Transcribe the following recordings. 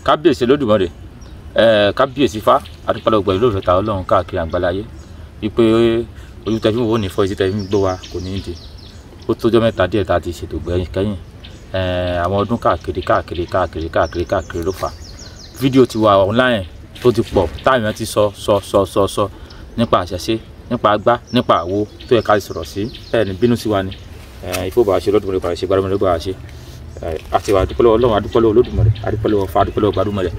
Kábíyèsí Olódùmarè, kábíyèsí Ifá, adúpẹ́ lọ́wọ́ pẹ̀lú òfin ta Ọlọ́run káàkiri àgbáláyé wípé ojú tẹ̀fí wò ní fọ́, etí tẹ̀fí gbọ́ wa kò ní í di. Ó tójọ́ mẹ́ta díẹ̀ tá a ti ṣètò gbẹ̀yìn kẹ́yìn. Àwọn ọdún káàkiri káàkiri káàkiri káàkiri káàkiri ló fà á. Fídíò ti wà online tó ti pọ̀ táwọn èèyàn ti sọ sọ sọ sọ sọ nípa àṣẹṣe, nípa agbá, nípa àwo tó yẹ ká sọ̀rọ̀ sí. Ẹ ní bínú sí wa ni. Ìfowópamọ́ àṣẹ Olódùmarè padà ṣe gbàdúrà ló ṣe. Àti wà dúpẹ́ lọ́wọ́ Ọlọ́run, adúpẹ́ lọ́wọ́ Olódùmarè, adúpẹ́ lọ́wọ́ Ifá, adúpẹ́ lọ́wọ́ gbàdúmọ̀rẹ̀.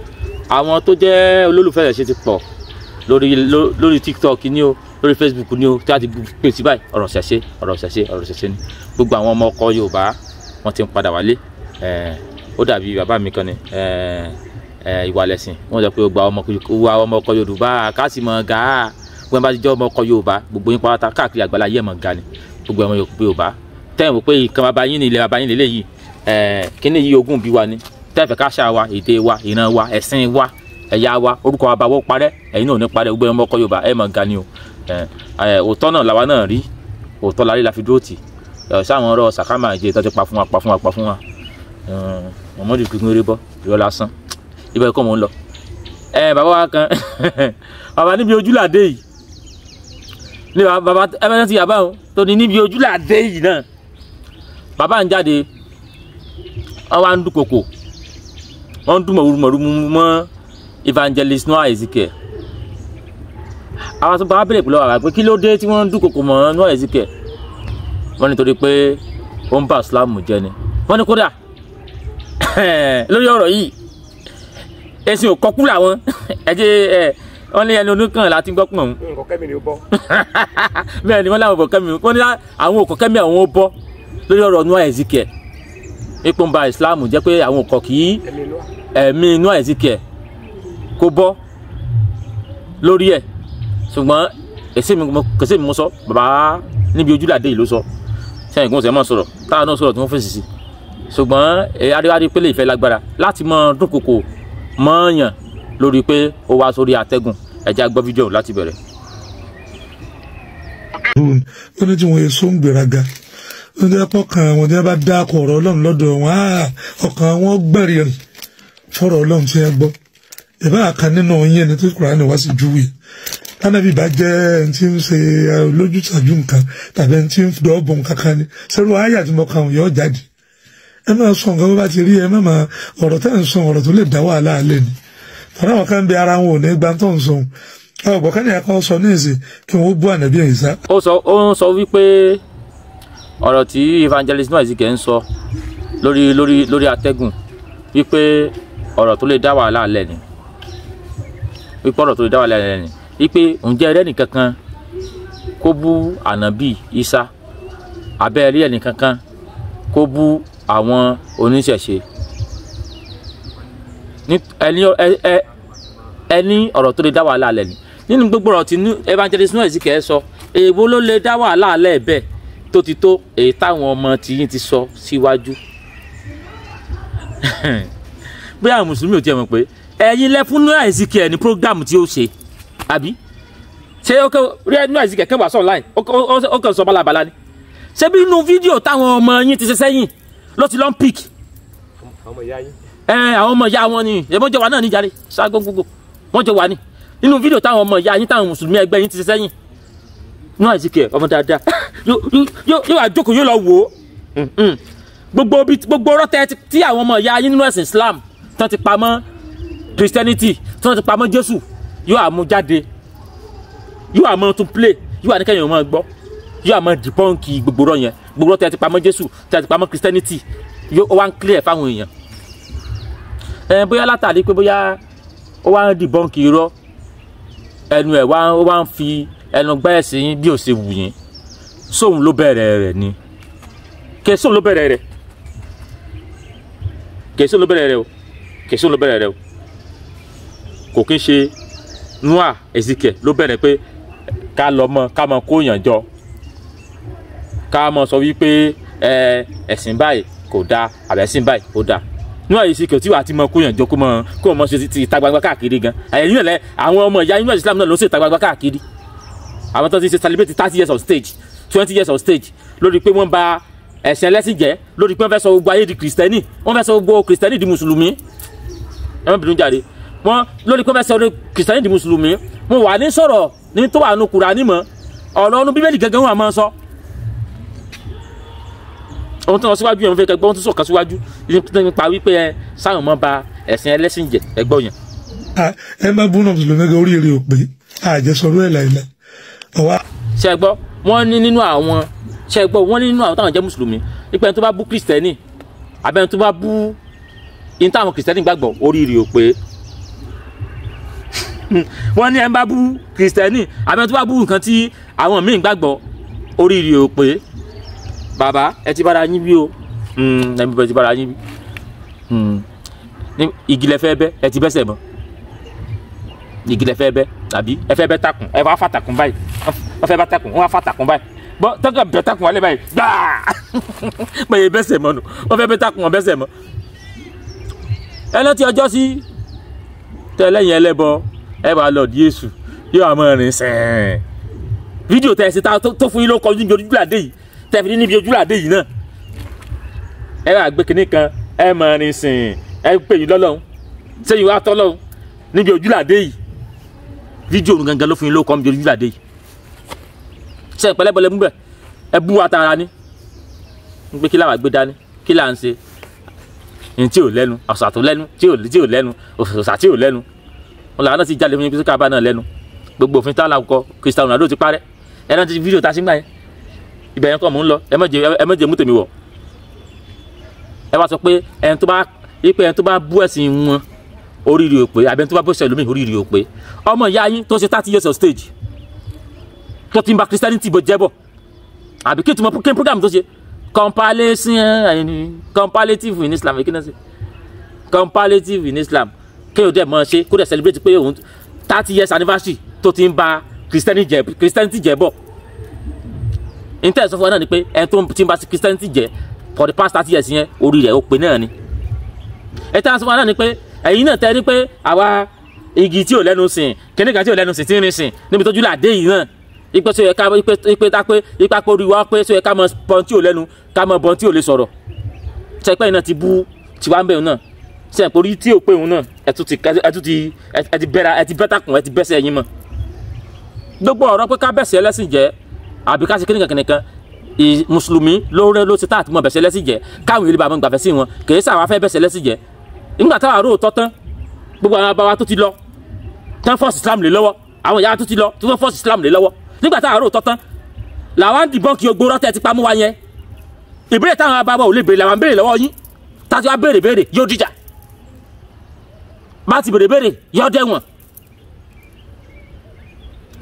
Àwọn tó jẹ́ olólùfẹ́ rẹ̀ ṣe ti pọ̀ lórí TikTok ní o, lórí Facebook ní o, tí a ti pè sí báyìí ọ̀rọ̀ ṣẹ̀ṣe, ọ̀rọ̀ ṣẹ̀ṣe, ọ̀rọ̀ ṣẹ̀ṣe ni. Gbogbo àwọn ọmọ ọkọ Yorùbá wọ́n ti ń padà wálé. Ó dàbí bàbá mi kan ni, ìwà lẹ̀sìn. Wọ́n sọ pé gbogbo àwọn ọmọ ọkọ Yorùbá ká sì mọ̀ gà á. Wọ́n bá ti jẹ́ ọmọ ọkọ Yorùbá, gbogbo yín pátá káàkiri àgbàlá yẹ̀ mọ̀ ga ni. Gbogbo ọmọ Yorùbá tẹ́ ẹ̀ wò pé ìkan bàbá yín ní ilẹ̀ bàbá yín lélẹ́yìí, kíní yìí ogún bí wa ni. Tẹ́ fẹ́ ká ṣà wa, èdè wa, ìran wa, ẹ̀sìn wa, ẹ̀yà wa, orúkọ wa bá wọ́n parẹ́, ẹ̀yin náà ò ní parẹ́. Gbogbo ọmọ ọkọ Yorùbá ẹ̀ mọ̀ ga ni o. Òótọ́ náà làwa náà rí, òótọ́ la rí la fi dúró tì. Sáwọn ọ̀rọ̀ sàkámà jẹ tó ti pa fún wa, pa fún wa, pa fún wa. Mọ̀mọ́dù kíkún eré bọ́, irọ́ lásán. Ibẹ̀ kọ́ mò ń lọ. Bàbá wa kan, bàbá níbi ojúlàdé yìí. Ní bàbá ẹ bá ti yàbá o, tó ní níbi ojúlàdé yìí náà. Bàbá ń jáde, wọ́n wá ń dúnkokò, wọ́n ń dún mọ̀rúmọ̀rú mọ́ Evangelist Noah Ezekiel. Àwọn tó bá bẹ̀rẹ̀ pẹ̀lú àwọn pé kí ló dé tí wọ́n ń dúnkokò mọ́ Noah Ezekiel. Wọ́n ní torí pé ó ń bá Islam jẹ́ ni. Wọ́n ní kódà lórí ọ̀rọ̀ yìí, ẹ̀sìn ò kọkú làwọn. Ẹ jẹ́ ẹ wọ́n ní ẹni oníkan láti gbọ́ pọ̀n. Nǹkan kẹ́mi ni ó bọ́. Bẹ́ẹ̀ ni wọ́n láwọn bọ̀ kẹ́mi, wọ́n ní àwọn òkò kẹ́mi àwọn ó bọ́ lórí ọ̀rọ̀ Noah Ezekiel. Ipò ń ba Islam jẹ́ pé àwọn òkò kì í ẹ̀mí Noah Ezekiel kó bọ́ lórí ẹ̀. Ṣùgbọ́n èsì mi mo sọ, bàbá níbi ojúlàdé yìí ló sọ. Sẹ́yìn kí wọ́n sẹ́ mọ̀ sọ̀rọ̀, táwọn náà sọ̀rọ̀ tí wọ́n fèsì sí. Ṣùgbọ́n adéwádé pélé ìfẹ́ lágbára láti mọ dúnkokò mọ́ọ̀yàn lórí pé ó wá sórí atẹ́gùn. Ẹ jẹ́ á gbọ́ fídíò láti bẹ̀rẹ̀. Ó ní tí wọ́n èso ń gbéraga, ó ní ọkàn àwọn tí wọ́n bá dákọ̀ ọ̀rọ̀ Ọlọ́run lọ́dọ̀ wọn, ọkàn wọn gbẹ̀rì rìn fọ̀rọ̀ Ọlọ́run tí wọ́n gbọ́. Ìbá kan nínú yín ẹni tí Kùránì wá sí júwe tánàbí bá jẹ́ ẹni tí ń ṣe lójútàjú nǹkan tàbí ẹni tí ń dọ́ọ̀bù nǹkan kan ni sẹ́rù àyà tí mo kàn yọ jáde. Ẹ máa sọ nǹkan bó bá ti rí, ẹ má máa ọ̀rọ̀ tẹ́ ń sọ ọ̀rọ̀ tó lè dá wàhálà alẹ́ ni. Tọ́lá wọn kan bí ara wọn ò ní gbà tó ń sọ ọ̀gbọ́n kan ní ẹ̀kọ́ sọ ní ìsìn kí wọ́n bú ànábì Ìsá. Ó ń sọ wípé ọ̀rọ̀ tí Evangelist Noah Ezekiel ń sọ lórí atẹ́gùn wípé ọ̀rọ̀ tó lè dá wàhálà alẹ́ ni, wípé ọ̀rọ̀ tó lè dá wàhálà alẹ́ ni, wípé ǹjẹ́ ẹrẹ́ nìkankan kó bú ànábì Ìsá, abẹ́ ẹrí ẹnìkankan kó bú àwọn oníṣẹ̀ṣe. Ẹni ọ̀rọ̀ tó lè dá wàhálà alẹ́ ni. Nínú gbogbo ọ̀rọ̀ tí Evangelist Noah Ezekiel sọ, èwo ló lè dá wàhálà alẹ́ bẹ́ẹ̀ tó ti tó èyí táwọn ọmọ tiyín ti sọ síwájú? Bóyá àwọn mùsùlùmí ò tiẹ̀ mọ̀ pé ẹ̀yin lẹ fún Noah Ezekiel ní program tí ó ṣe, àbí? Ṣé ó rí Noah Ezekiel kẹ́wàá sọ online, ó kàn sọ bálabàla ni. Ṣé bí inú fídíò táwọn ọmọ yín ti ṣe sẹ́yìn ló ti lọ ń pick? Àwọn ọmọ ìyá wọn ni, ẹ̀mọ́ jọ wà náà níjàre, ṣáàgó gbogbo wọ́n jọ wà ní. Nínú fídíò táwọn ọmọ ìyá yín táwọn mùsùlùmí ẹgbẹ́ yín ti ṣe sẹ́yìn, Noah Ezekiel ọmọ dáadáa yóò wá jókòó yóò lọ wò ó. Gbogbo ọ̀rọ̀ tí àwọn ọmọ ìyá yín nínú ẹ̀sìn Islam tán ti pamọ́ Christianity, tán ti pamọ́ Jésù, yóò àmú jáde, yóò àmọ́ tún play, yóò àníkẹ́yìn ọmọ gbọ́, yóò àmọ́ dìbọ́ǹkì gbogbo ọ̀rọ̀ yẹn. Gbogbo ọ̀rọ̀ tẹ́ ti pamọ́ Jésù, tẹ́ ti pamọ́ Christianity, yóò wá ń clear fáwọn èèyàn. Bóyá látàrí pé bóyá ó wá ń dìbọ́ǹkì irọ́ ẹnu ẹ̀, ó wá ń fi ẹnu gbá ẹ̀sìn yín bí ó ṣe wù yín. Sóun ló bẹ̀rẹ̀ rẹ̀ ni, kè sóun ló bẹ̀rẹ̀ rẹ̀, kè sóun ló bẹ̀rẹ̀ rẹ̀ o, kè sóun ló bẹ̀rẹ̀ rẹ̀ o. Kò kí ń ṣe Noah Ezekiel ló bẹ̀rẹ̀ pé ká lọ mọ ká mọ kó yàn jọ, ká mọ sọ wípé ẹ̀sìn báyìí kò dáa àbẹ̀sìn báyìí kò dáa. Noah Ezekiel tí wàá ti mọ kó yàn jọ kó mọ ṣe ti ìta gbangba káàkiri gan. Ẹ̀yin náà lẹ àwọn ọmọ ìyá inú Islam náà ló ṣe ìta gbangba káàkiri. Àwọn tó ti ṣe celebrate 30 years on stage, 20 years on stage lórí pé wọ́n bà ẹ̀sìn ẹlẹ́sìn jẹ́, lórí pé wọ́n fẹ́ sọ gbogbo ayé di kìrìsìtẹ́nì, wọ́n fẹ́ sọ gbogbo kìrìsìtẹ́nì di mùsùlùmí. Ẹ má bínú jáde. Wọ́n lórí pé fẹ́ sọ kìrìsìtẹ́nì di mùsùlùmí, mo wà ní sọ̀rọ̀ ní tó wà nù Kùránì mọ́, ọ̀rọ̀ ọ̀nù Bíbélì gẹ́gẹ́ wọn máa ń sọ. Ohun tó lọ síwájú yẹn mo fẹ́ kẹ́ gbọ́, ohun tó sọ̀kan síwájú nípa wípé ẹ sáwọn mọ́ ba ẹ̀sìn ẹlẹ́sìn jẹ́, ẹ gbọ́ yẹn. Ẹ má bú náà mùsùlùmí gẹ́gẹ́ oríire ò pé àjẹsọ̀rọ̀ ẹ̀ láìláì. Ṣé ẹ gbọ́, wọ́n ní nínú àwọn, ṣé ẹ gbọ́, wọ́n ní nínú àwọn táwọn jẹ́ mùsùlùmí wípé ẹni tó bá bú kìrìsìtẹ́nì àbẹ́ni tó bá bú ní táwọn kìrìsìtẹ́nì gbàgbọ́ oríire ò pé. Wọ́n ní ẹni bá bú kìrìsìtẹ́nì àbẹ́ni tó bá bú nǹkan tí àwọn míì gbàgbọ́ oríire ò pé. Bàbá ẹ ti bára yín bí o, ẹ ti bára yín bí. Igi lẹ fẹ́ bẹ́, ẹ ti bẹ́sẹ̀ mọ́. Igi lẹ fẹ́ bẹ́, àbí ẹ fẹ́ bẹ́ takùn, ẹ wá fàtàkùn báyìí, wọ́n fẹ́ bá takùn, wọ́n wá fàtàkùn báyìí. Bọ́ tọ́ka bẹ́ takùn wálé báyìí gbáà bẹ́ẹ̀ bẹ́sẹ̀ mọ́ nù, wọ́n fẹ́ bẹ́ takùn, wọ́n bẹ́sẹ̀ mọ́. Ẹ lọ́tí ọjọ́ sí tẹ́lẹ̀yìn ẹlẹ́bọ, ẹ wà lọ di Jésù, yóò àmọ́ rìn sẹ́ẹ̀n. Fídíò tẹ̀ ṣe tó fún yín ló kọjú níbi ojúlàdé yìí, tẹ̀ fi níbi ojúlàdé yìí náà. Ẹ wà gbé kinní kan, ẹ mọ̀ rìn sìn, ẹ pè yín lọ́lọ́run, sẹ́yìn wá tọ́lọ́run níbi ojúlàdé yìí. Fídíò òun gangan ló fún yín ló kọ́ níbi ojúlàdé yìí. Ṣé ẹ pẹ̀lẹ́pẹ̀lẹ́ mú bẹ̀? Ẹ bú wa tara ni. Ń pé kí làwọn gbé dání, kí là ń ṣe? Ní tí ò lẹ́nu, ọ̀sà tó lẹ́nu, tí ò lẹ́nu, ọ̀sà tí ò lẹ́nu. Wọn làwọn náà ti jáde fún yín pé kábà náà lẹ́nu. Gbogbo òfin tá làkọ Cristiano Ronaldo ti parẹ́. Ẹ náà ti fídíò ta sí gbà yẹn. Ibẹ̀ yẹn kọ́ mò ń lọ, ẹ má jẹ mú tèmi wọ̀. Ẹ wá sọ pé ẹni tó bá ipe ẹni tó bá bú ẹ̀sìn wọn oríire ò pé, àbí ẹni tó bá bú ẹ̀sìn ẹlòmíì oríire ò pé. Ọmọ ìyá yín tó ṣe 30 years of stage tó ti ń ba Christianity bọ̀ jẹ́ bọ̀, àbí kí n kí program tó ṣe comparative in Islam, kí náà ṣe comparative in Islam, kí o dẹ̀ mọ̀ ṣe kó dẹ̀ celebrate pé òun 30 years anniversary tó ti ń ba Christianity jẹ́ bọ̀. Intel sọ fún wa náà ni pé ẹni tó ti ń ba Christianity jẹ́ for the past 30 years yẹn orí rẹ̀ ó pé náà ni. Ẹ tẹ́ sọ fún wa náà ni pé ẹ̀yin náà tẹ́ ní pé àwa igi tí ò lẹ́nu sìn, kíníkan tí ò lẹ́nu sìn tí ń rìn sìn níbi tójú làdé yìí náà, ipe sọ yẹ ká ipe tá pé ipa pé orí wa pé sọ yẹ ká mọ bọ́n tí ò lẹ́nu, ká mọ bọ́n tí ò lè sọ̀rọ̀. Ṣe pé iná ti bú tiwa ń bẹ̀ òun náà, ṣe pé orí tí ò pé òun náà ẹ tún ti ẹ ti bẹ́ra, ẹ ti bẹ́tàkùn, ẹ ti bẹ́sẹ̀ ẹ̀yin mọ́. Gbogbo ọ̀rọ̀ pé ká bẹ̀sẹ̀ ẹlẹ́sìn jẹ́ àbí ká ṣe kíníkan kíníkan, mùsùlùmí ló rẹ ló ṣe tá àti mọ bẹ̀sẹ̀ ẹlẹ́sìn jẹ́ káwọn ìlú bàbá ń gbàfẹ́ sí wọn, kì í sàwọn afẹ́ bẹ̀sẹ̀ ẹlẹ́sìn jẹ́. Nígbà táwọn àrò tọ́ tán, gbogbo àwọn bàbá tó ti lọ tán fọ́ọ̀sì Islam lé lọ́wọ́, àwọn ìyá tó ti lọ tó fọ́ọ̀sì Islam lé lọ́wọ́. Nígbà táwọn àrò tọ́ tán làwọn dìbọn kí ogbó rọ́tẹ̀ ti pamọ́ wa yẹn. Ìbéèrè táwọn bàbá ò lè béèrè làwọn béèrè lọ́wọ́ yín. Táti wá béèrè béèrè yóò dìjà, bá ti béèrè béèrè yóò dẹ̀wọ̀n.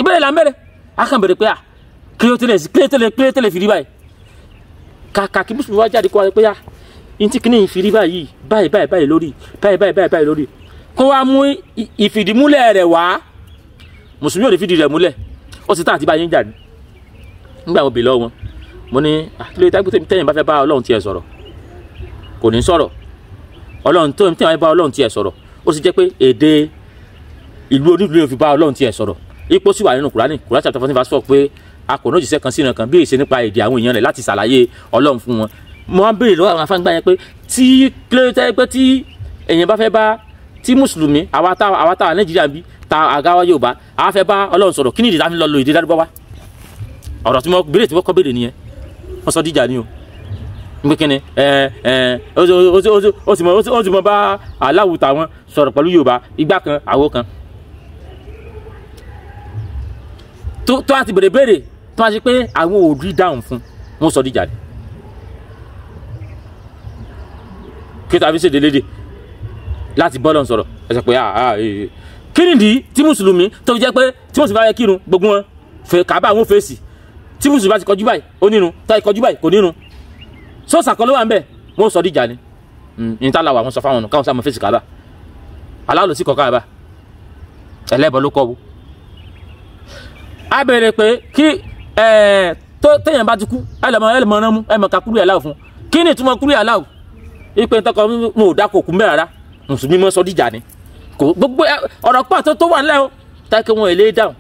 Ìbéèrè là ń béèrè, a kàn béèrè pé à kílótẹ́lẹ̀ kílótẹ́lẹ̀ fìrí báyìí. Kàkà kí mùsùlùmí wá jáde kó wa pé à ntí kìíní ìfìrí báyìí báyìí báyìí báyìí lórí báyìí báyìí báyìí báyìí lórí, kó wá mú ìfìdímúlẹ̀ rẹ̀ wá. Mùsùlùmí ò ní fìdí rẹ̀ múlẹ̀, ó sì tán àti báyìí ń jà ní. Nígbà mo bè lọ́wọ́ wọn, mo ní kílódé tẹ́yìn bá fẹ́ bá Ọlọ́run tiẹ̀ sọ̀rọ̀ kò ní sọ̀rọ̀. Ọlọ́run tó tẹ́yìn bá Ọlọ́run tiẹ̀ sọ̀rọ̀, ó sì jẹ́ pé èdè ìlú onílù yóò fi bá Ọlọ́run tiẹ̀ sọ̀rọ̀. Ipò sì wà nínú Kùránì, Kùránì chapter 14 verse 4 pé a kò ní òjíṣẹ́ kan sí ìran kan bí èsì nípa èdè àwọn èèyàn rẹ̀ láti ṣàlàyé Ọlọ́run fún wọn. Mo wá ń béèrè lọ́wọ́ àwọn afáǹgbá yẹn pé tí kílódé pé tí èèyàn bá fẹ́ bá tí mùsùlùmí àwa táwa Nàìjíríà bí ta àgáwá Yorùbá àwa fẹ́ bá Ọlọ́run sọ̀rọ̀, kí ni ìdí tá fi lọ lo èdè Lárúbáwá? Ọ̀rọ̀ tí mo béèrè tí wọ́n kọ́ béèrè nìyẹn. Wọ́n sọ díjà ni o. N pé kíni ó ti mọ bá aláwo tàwọn sọ̀rọ̀ pẹ̀lú Yorùbá igbá kan àwo kan. Tó a ti béèrè béèrè tó a ṣe pé àwọn ò rí dáhùn fún, wọ́n sọ díjà ni. Kí tó a fi ṣèdè lédè láti bọ́lọ̀ sọ̀rọ̀, ẹ sọ pé kí nìdí tí mùsùlùmí tó fi jẹ́ pé tí mùsùlùmí bá yẹ kírun gbogbo wọn kàbá àwọn fèsì, tí mùsùlùmí bá ti kọjú báyìí ó nírun, tá ti kọjú báyìí kò nírun, sọ́ọ̀sà kan ló wà ń bẹ̀, wọ́n sọ díjà ni. Ní tá làwọn sọ fáwọn káwọn sáà mọ fèsì kàbá, aláwọ̀ sí kọ kàbá, ẹlẹ́bọ ló kọ́ wo. A béèrè pé kí téèyàn bá ti kú ẹlẹ́mọ rán mú ẹmọ ká kúrú aláwọ̀ fún, kí ni ìtumọ̀ kúrú aláwọ̀? Ipe ntọ́kọ mo ò dákò kú mẹ́rara, mùsùlùmí mọ́ sọ díjà ni. Kò gbogbo ọ̀rọ̀ pàtó tó wà nílẹ̀ o, táìkì wọn èlé dáhùn.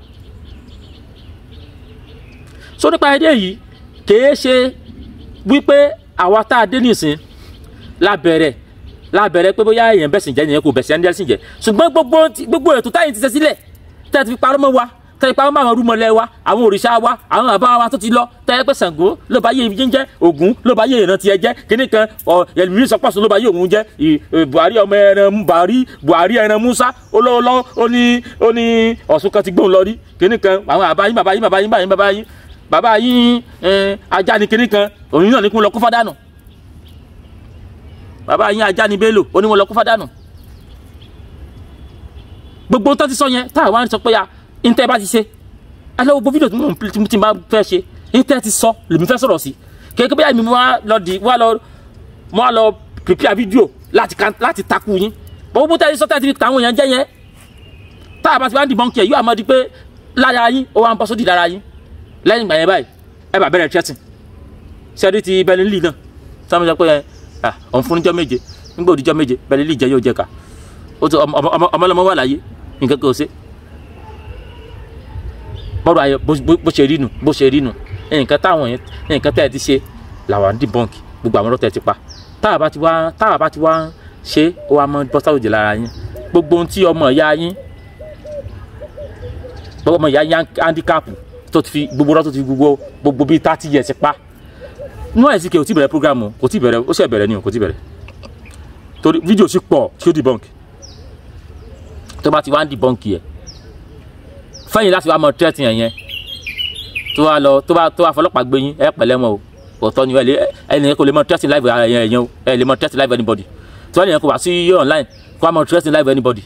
So nípa ẹdẹ yìí kìí ṣe wípé àwa tá a dé nìsín la bẹ̀rẹ̀ Lábẹ́rẹ́ pé bóyá èèyàn bẹ̀sìn jẹ́ nìyẹn kò bẹ̀sìn ẹni jẹ́ ṣùgbọ́n gbogbo ètò táyìn ti ṣe sílẹ̀ tẹ́ ti fi parọ́ mọ́ wa tẹ́ ti parọ́ mọ́ àwọn rúmọlẹ̀ wa àwọn òrìṣà wa àwọn bàbá wa tó ti lọ tẹ́ pé Ṣàngó ló bá yé yín jẹ́ Ògún ló bá yé ìrántí ẹ jẹ́ kíní kan ẹlòmíràn sọpọ̀sọ ló bá yé òun jẹ́ Buhari ọmọ ẹran Buhari ẹran Musa olóòlọ́ ó ní Ọ̀ṣun kan ti gbóhùn lọ rí kíní kan àwọn bàbá yín bàbá yín bàbá yín bàbá yín bàbá yín ajá ni kíní kan òun náà ní kún lọ kó fádànù bàbá yín ajá ni Bello ó ní wọn lọ kó fádànù gbogbo tó ti sọ yẹn tá àwa ń sọ pé ya ntẹ́ bá ti ṣe aláwọ̀ gbogbo fídíò tí mo ti máa fẹ́ ṣe ntẹ́ ti sọ lèmi fẹ́ sọ̀rọ̀ sí kékeré bóyá mi wá lọ di wá lọ mo wá lọ prepare fídíò láti takú yín gbogbo tẹ́ ti sọ tẹ́ ti fi tàwọn èèyàn jẹ́ yẹn tá a bá ti wá ń dìbọn kí ẹ yóò àmọ́ di pé lára yín ó wá ń bọ́ sódì lára yín lẹ́yìn ìgbà yẹn báyìí ẹ bá bẹ̀rẹ̀ threatening sẹ́rí ti Berlin náà sáwọn sọ pé ẹ òun fún níjọ́ méje nígbà òdìjọ́ méje Berlin jẹ́ yóò jẹ ká ó ti ọmọlọmọ wà láyé nǹkan kò ṣe bọ́rọ̀ ayẹ bó ṣe rí nu bó ṣe rí nu nǹkan táwọn yẹn nǹkan tẹ́ ẹ ti ṣe làwọn dìbọ́ǹkì gbogbo àwọn ọ̀rọ̀ tẹ́ ẹ ti pa táwa bá ti wá ṣe ó wá mọ́ bọ́sáwòjì lára yín gbogbo ohun tí ọmọ ìyá yín gbogbo ọmọ ìyá yín handicap tó ti fi gbogbo ọ̀rọ̀ tó ti fi gbogbo bíi 30 years pa Noah Ezike ò tí bẹ̀rẹ̀ programu kò tí bẹ̀rẹ̀ ó ṣe bẹ̀rẹ̀ ni o kò tí bẹ̀rẹ̀ torí fídíò sì pọ̀ tí ó dìbọ́ǹkì tó bá ti wá ń dìbọ́ǹkì ẹ̀ fẹ́yìn láti wá mọ tírẹ́tì yẹn tó wá lọ tó bá fọlọ́pàá gbé yín ẹ pẹ̀lẹ́ mọ́ o òótọ́ ni ẹni yẹn kò lè mọ tírẹ́tì live ara yẹn o ẹ lè mọ tírẹ́tì live anybody tí wọ́n lè yẹn kò wá sí online kó wá mọ tírẹ́tì live anybody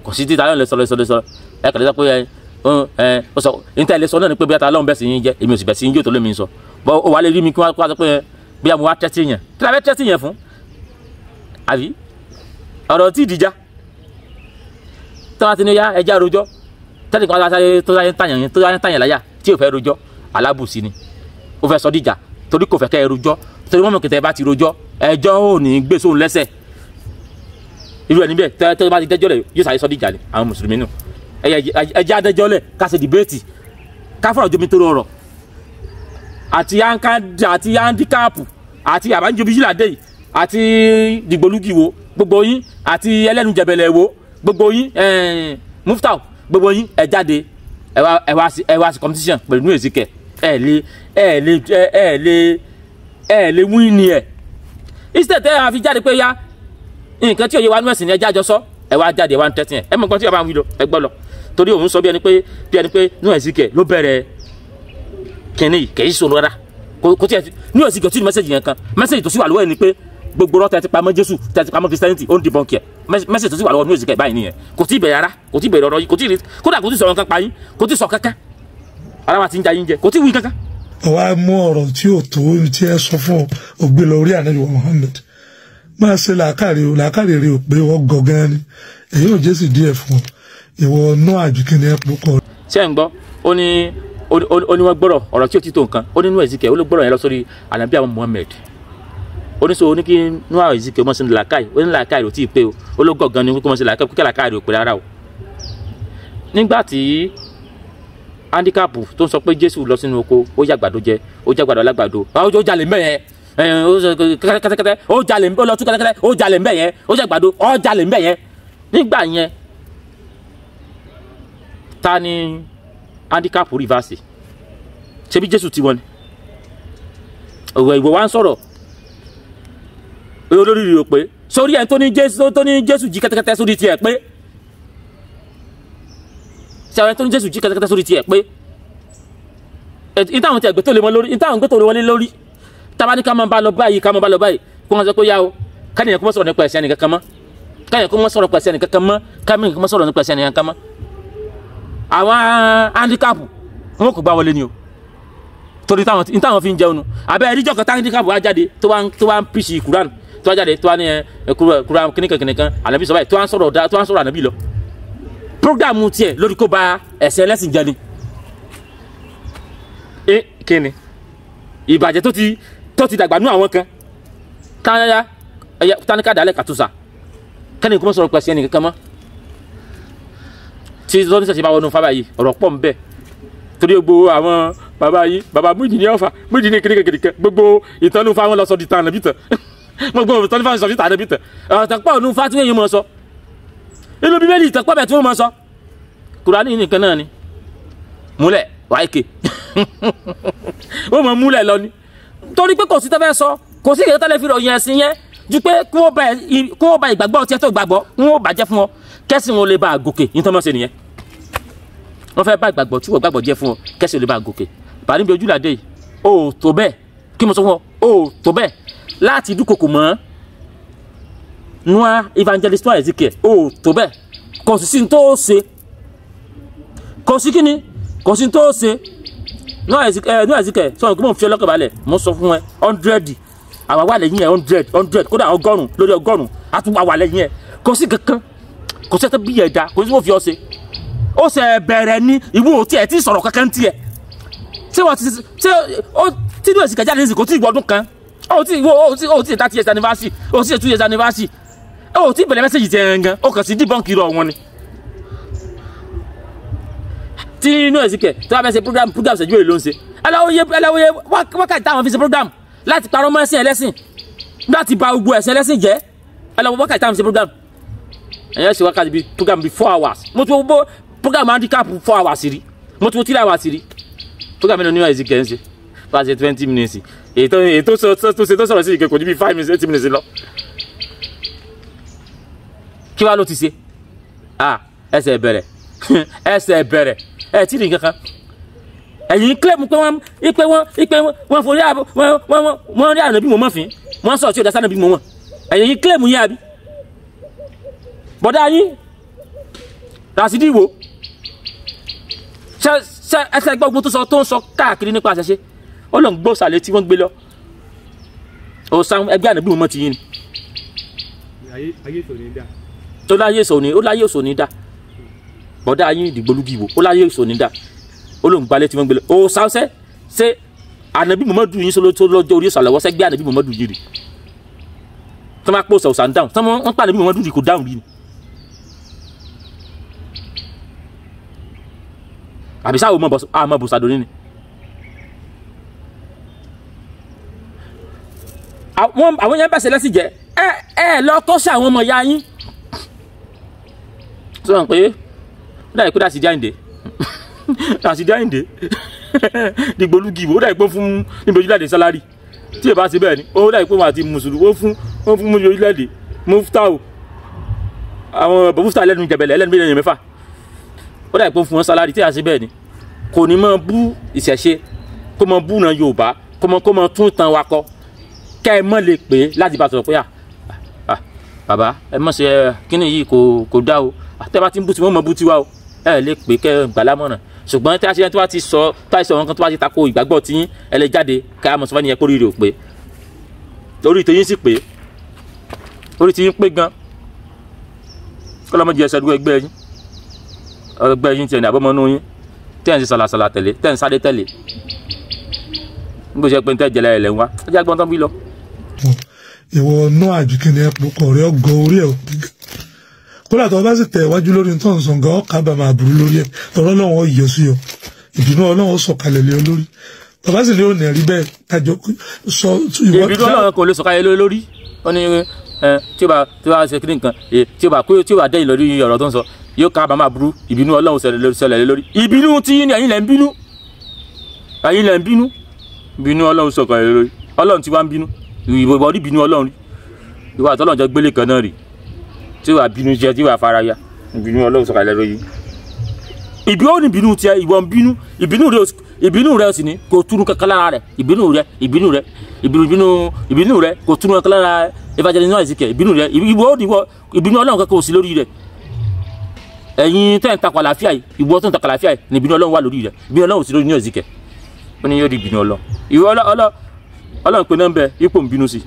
kò sí títa lọ́nà lè sọ ẹ kàn lè sọ pé ẹ ẹ ó sọ níta ẹ lè sọ náà ni pé bí ata lọ́n bẹ̀ sí yín jẹ́ èmi ò sì bẹ̀ sí yín jẹ́ òtò lómi sọ bọ́ ó wà lè rí mi kí wọ́n sọ pé bí mo wá tírẹ́tì yẹn kí la fẹ́ tírẹ́tì yẹn fún àbí ọ̀rọ̀ tí ìdíjà tí wọ́n ti ní ya ẹja rojọ́ tẹ́lẹ̀ kan sáré tó sáré tàyàn tó sáré tàyàn láyà tí ò fẹ́ rojọ́ alábùsí ni ó fẹ́ sọ díjà torí kò fẹ́ kẹ́ ẹ rojọ́ torí wọ́n mọ̀ kẹ́tẹ́ bá ti rojọ́ ẹjọ́ ò ní gbé sóhun lẹ́sẹ̀ irú ẹ̀ níbẹ̀ tẹ́lẹ̀ bá ti dẹ́jọ́ lẹ̀ yóò sáré sọ díjà ni àwọn mùsùlùmí nù ẹjẹ́ adẹ́jọ́ lẹ̀ ká ṣe dìbéètì ká fọ̀rọ̀ jomi tó rọrọ̀ àti handicap àti àbájọbíyìládé yìí àti dìgbòlugi wo gbogbo yín àti ẹlẹ́nu jẹ̀bẹ̀lẹ̀ wo gbogbo yín Muftau gbogbo yín ẹ jáde ẹ wá sí competition pẹ̀lú Noah Ezike ẹ lè win ni ẹ instead ẹ wá fi jáde pé ya nǹkan tí òye wa nú ẹ̀sìn ni ẹ jájọ sọ ẹ wá jáde ẹ wá ń tẹ́tí ẹ mọ̀ nǹkan tí ọba ń wí lọ ẹ gbọ́ lọ torí òun sọ bí ẹni pé Noah Ezike ló bẹ̀rẹ̀ kínní yìí kìí sọ̀rọ̀ rárá kò tí ẹ Noah Ezike tí ní mẹ́sẹ̀gì yẹn kan mẹ́sẹ̀gì tó sì wà lọ́wọ́ ẹ ni pé gbogbo rọ tẹ́tí pamọ́ Jésù tẹ́tí pamọ́ Christianity ó ń dìbọn kí ẹ mẹ́sẹ̀gì tó sì wà lọ́wọ́ Noah Ezike báyìí nìyẹn kò tí ì bẹ̀rẹ̀ rárá kò tí ì bẹ̀rẹ̀ ọ̀rọ̀ yìí kò tí ì kódà kò tí ì sọ̀rọ̀ nǹkan pa yín kò tí ì sọ kankan ara wa ti ń ja yín jẹ kò tí ì wí kankan. Ọwọ́ á mú ọ̀rọ̀ tí ò tó tí ẹ sọ fún ògbé lọ orí Ànábì wa Muhammad máa ṣe làákàrí o làákàrí rẹ ò pé wọ́n gọ̀ gan ni èyí ò jésì díẹ̀ fún ọ ìwọ náà àjùkí ni ẹ púpọ̀. Ṣé ń gbọ́ ó ní wọ́n gbọ́rọ̀ ọ̀rọ̀ tí ò ti tó nǹkan ó ní Noah Ezike ó ló gbọ́rọ̀ yẹn lọ sórí Ànábì àwọn Muhammad ó ní so ó ní kí Noah Ezike mọ̀ sí ní làákàyè ó ní làákàyè ò tí ì pé o ó ló gọ̀ gan ni kó mọ̀ sí làákàyè kí làákàyè ò pé rárá o. Nígbà tí handicap tó ń sọ pé Jésù lọ sínú oko ó yàgbàdo jẹ ó jàgbàdo alágbàdo ó jalè mbẹ yẹn kẹ́tẹ́kẹ́tẹ́ ó jalè ó lọ tún kẹ́tẹ́kẹ́tẹ́ ó jalè mbẹ yẹn ó jàgbàdo ó jalè mbẹ yẹn nígbà yẹn ta ni handicap rìvásì ṣebí Jésù ti wọn ni òwò ìwọ wa ń sọ̀rọ̀ olórí rò pé sórí ẹni tó ní Jésù jí kẹ́tẹ́kẹ́tẹ́ sórí tiẹ̀ pé ṣe àwọn ẹni tó ní Jésù jí kẹ́tẹ́kẹ́tẹ́ sórí tiẹ̀ pé ìtàwọn tí ẹgbẹ́ tó lè mọ lórí ìtàwọn gbé tó lè wọlé lórí tábà ní ká máa bá lọ báyìí ká máa bá lọ báyìí kó wọn sọ pé yá o káníyàn kó mọ́ sọ̀rọ̀ nípa ẹ̀sìn ẹnìkan kan mọ́ káníyàn kó mọ́ sọ̀rọ̀ nípa ẹ̀sìn ẹnìkan kan mọ́ káníyàn kó mọ́ sọ̀rọ̀ nípa ẹ̀sìn ẹnìkan kan mọ́ àwọn handicap wọn kò gbá wọlé ni o torí táwọn fi ń jẹun nu abẹ́ ẹ̀ríjọ́ kan handicap wá jáde tó wá ń píṣì Quran tó wá jáde tó wá ní ẹ Quran kíníkan kíníkan ànábì sọ báyìí tó wá ń sọ̀rọ̀ ànábì lọ programu tiẹ̀ lórí kó ba ẹ̀sẹ̀ ẹlẹ́sìn jẹ́ ni kíni ìbàjẹ́ tó ti dàgbà nú àwọn kan táníkà dálẹ̀ kàtúnṣà kẹ́ni kó mọ́ sọ̀rọ̀ pẹ̀sẹ̀ ẹnì kankan mọ́ tí lọ́ní sẹ̀sẹ̀ bá wọnú fábà yìí ọ̀rọ̀ pọ̀ ń bẹ torí gbogbo àwọn bàbá yìí bàbá Muyideen ní ọ̀fà Muyideen ní kékeré gbogbo ìtọ́nú fáwọn lọ sọ di tàn àbí tàn Gbogbo ọ̀rọ̀ tán ní fáwọn sọ síta ànábì tán. Ọ̀rọ̀ tán pọ̀ nínú Ifá tí wọ́n yẹn mọ̀ sọ. Inú Bíbélì ìtàn pọ̀ bẹ̀ tí wọ́n mọ̀ sọ. Kùránì nìkan náà ni. Múlẹ̀ wáìkè. Wọ́n mọ̀ múlẹ̀ lọ ni. Torí pé kò sí tẹ́ fẹ́ sọ, kò sí ìrètí tẹ́lẹ̀ fi ròyìn ẹ̀sìn yẹn ju pé kí wọ́n bá ìgbàgbọ́ tiẹ̀ tó gbàgbọ́, kí wọ́n bàjẹ́ fún ọ, kẹ́sìn wọn lè bá a gòkè. Ní tọ́mọ̀ ṣe nìyẹn. Wọ́n fẹ́ bá ìgbàgbọ́ tí wọ́n gbàgbọ́ jẹ́ fún ọ, kẹ́sìn lè bá a gòkè. Bàrí bí ojúlàdé yìí, o ò tó bẹ́ẹ̀. Kí mo sọ fún ọ, o ò tó bẹ́ẹ̀ láti dúnkokò mọ́ Noah Evangelist Noah Ezekiel, o ò tó bẹ́ẹ̀. Kò sí sí tó ṣe. Kò sí kíni, kò sí tó ṣe. Noah Ezekiel sọ̀rọ̀ kí mò ń fi ọlọ́kọ̀ balẹ̀, mo sọ fún ẹ 100, àwa wà lẹ́yìn ẹ 100, kódà 100 lórí 100, a tún wà lẹ́yìn ẹ. Kò sí kankan, kò sí ẹtọ́ bí ẹ̀dá, kò sí wọ́n fi ọ ṣe. Ó ṣe bẹ̀rẹ̀ ní ìwọ ò tiẹ̀ tí sọ̀rọ̀ kankan tiẹ̀. Ṣé wọ́n ti ṣe ó tí Noah Ezekiel jáde ní kò tí ì gbọ́dún kan? Ó tí ó tí 30 years anniversary, ó tí 2 years anniversary. Ó tí bẹ̀rẹ̀ mẹ́sẹ̀gì tiẹ̀ gan, ó kàn sí dìbọ́ǹkì rọ̀ wọn ni. Tí Noah Ezekiel tó bá fẹ́ ṣe program ṣẹ́jú èlò ń ṣe. Ẹlẹ́wòye wákàtí táwọn fi ṣe program láti parọ́ mọ́ ẹ̀sìn ẹlẹ́sìn, láti ba gbogbo ẹ̀sìn ẹlẹ́sìn jẹ́. Ẹlẹ́wòye wákàtí táwọn fi ṣe program. Ẹ̀yẹ́ ṣe wákàtí bíi program bíi 4 hours. Mo ti wo program handicap 4 hours rí. Mo ti wo 3 hours rí. Program mélòó ni Noah Ezekiel ń ṣe? Bá a ṣe 20 minutes. Èyí tó ṣe tó sọ̀rọ̀ sí ìkẹ́kọ̀ọ́ ju bíi 5 minutes 8 minutes lọ. Kí wàá ló ti ṣe? Ẹsẹ̀ bẹ̀rẹ̀. Ẹsẹ̀ bẹ̀rẹ̀. Ẹ tí ì kankan. Ẹ̀yin kílẹ̀mù pé wọ́n forí wọ́n rí ànábì mọ̀ mọ́fin. Wọ́n sọ̀rọ̀ tí ò dá sànábì mọ̀ wọ́n. Ẹ̀yin kílẹ̀mù yín àbí? Bọ̀dá yín Rasidi wo? Ṣé ẹsẹ̀ gbọ́gbọ́n tó sọ tó ń sọ káàkiri nípa àṣẹṣe? Ó lọ ń gbọ́ sàlẹ̀ tí wọ́n gbé lọ. Ọ̀sán ẹgbẹ́ ànábì mọ̀ ti yín ni. Ayé ìṣòro ní dá. Tó láyé ìṣòro ní, ó láyé ìṣòro ní dá. Bọ̀dá yín ìdìgbòlugi wo, ó láyé ìṣòro ní dá. Ó lóun gbalẹ̀ tí wọ́n gbé lọ. Ó sáwọ́sẹ́ ṣé ànábì Muhammadu yín sọ lọ́jọ́ orí ìsàlẹ̀ wọ́sẹ́ gbé ànábì Muhammadu yìí rí. Tọ́ máa pọ̀ sọ̀sà ń dáhùn. Tọ́ wọ́n pa ànábì Muhammadu rí kò dáhùn rí ni. Àbí sáà mọ̀ bùsàdó ní ni. Àwọn yẹn bẹ̀sẹ̀ lẹ́sìn jẹ́ ẹ lọ kọ́ sí àwọn ọmọ ìyá yín. Sọ pé ó dàbí pé Rasidi Àyìndé Rasidi Àyìndé dìgbòlugi ó dàbí pé fún níbi ojúlẹ̀dẹ̀ sálárì tí ìbá ṣe bẹ́ẹ̀ ni ó dàbí pé wọn àti mùsùlùmí ó fún níbi ojúlẹ̀dẹ̀ muftau àwọn muftau ẹlẹ́nu jẹ̀bẹ̀lẹ̀ ẹlẹ́nu méjì mẹ́fà ó dàbí pé fún wọn sálárì tí ìbá ṣe bẹ́ẹ̀ ni kò ní mọ bú ìṣẹ̀ṣe kó mọ bú na Yorùbá kó mọ tún tan wa kọ kẹ́ ẹ mọ̀ lè pè é láti bá sọ̀rọ̀ pé bàbá ẹ mọ̀ ṣe kíni yìí kò dá o tẹ́ bá ti ń bú tí wọ́n mọ̀ bú tiwa o ẹ lè pè kẹ́ ẹ gbà lámọ̀ràn ṣùgbọ́n tí a ṣe tó bá ti sọ tá a sọ nǹkan tó bá ti tako ìgbàgbọ́ tí ẹ lè jáde ká mọ̀ sọ́fà nìyẹn kórìíre ò pé orí tiyín sì pé orí tiyín pé gan kọ́lọ́mọ́jì ẹsẹ̀ dúró ẹgbẹ́ yín ẹgbẹ́ yín tiẹ̀ ní àbọ̀mọ́nú yín tẹ́ ẹ̀ ń ṣe sàlàsàlà tẹ̀lé tẹ́ ẹ̀ ń sáré tẹ̀lé níbo ṣe pé ń tẹ́ jẹlẹ ẹ̀ lẹ́ ń wá ẹ jẹ́ agbọ́n tán bí lọ. Ìwọ náà àjùkìnì ẹ̀pọ̀ kọ̀ rẹ̀ ọgọ́ orí ẹ̀ òpin kódà tó bá sì tẹ̀ wájú lórí tó ń sàn gan ọkà bá máa burú lórí ẹ̀ tọ́rọ́ Ọlọ́run ó yọ sí ọ ìbínú Ọlọ́run ó sọ̀kalẹ̀ lé ọ lórí tó bá sì ní òní rí bẹ́ẹ̀ kájọ sọ. Ìbínú Ọlọ́run kò lè sọ̀kalẹ̀ lé lórí ó ní tí ó bá ṣe kí nǹkan tí ó bá kó tí ó bá dẹ́yìn lórí ọ̀rọ̀ tó ń sọ yóò ká bá máa burú ìbínú Ọlọ́run sọ̀lẹ̀ lé lórí ìbínú tí yín ni ẹ̀yin lẹ̀ ń bínú ẹ̀yin lẹ̀ ń bínú ìbínú Ọlọ́run sọ̀kalẹ̀ lé lórí Ọlọ́run ti wá ń bínú ìwọ rí ìbínú Ọlọ́run rí ìwọ àtọ́lọ́run jọ gbélé kan náà rí tí wàá bínú jẹ tí wàá fara ya ìbínú Ọlọ́run sọ̀kalẹ̀ lórí ìbí ó ní ìbínú tiẹ̀ ìwọ ń bínú ìbínú rẹ sì ní kò túnú kankan lára rẹ ìbínú rẹ ìbínú rẹ ìbínú rẹ kò túnú kankan lára Evangelist Noah Ezekiel ìbínú rẹ ìwọ ó ní ìwọ ìbínú Ọlọ́run kankan ò sí lórí rẹ ẹ̀yin tẹ́ ń takò àlàáfíà yìí ìwọ tó ń takò àlàáfíà yìí ní ìbínú Ọlọ́run wà lórí rẹ ìbínú Ọlọ́run ò sí lórí Noah Ezekiel ó ní yóò di ìbínú Ọlọ́run ìwọ Ọlọ́run pé náà ń bẹ ipò ń bínú sí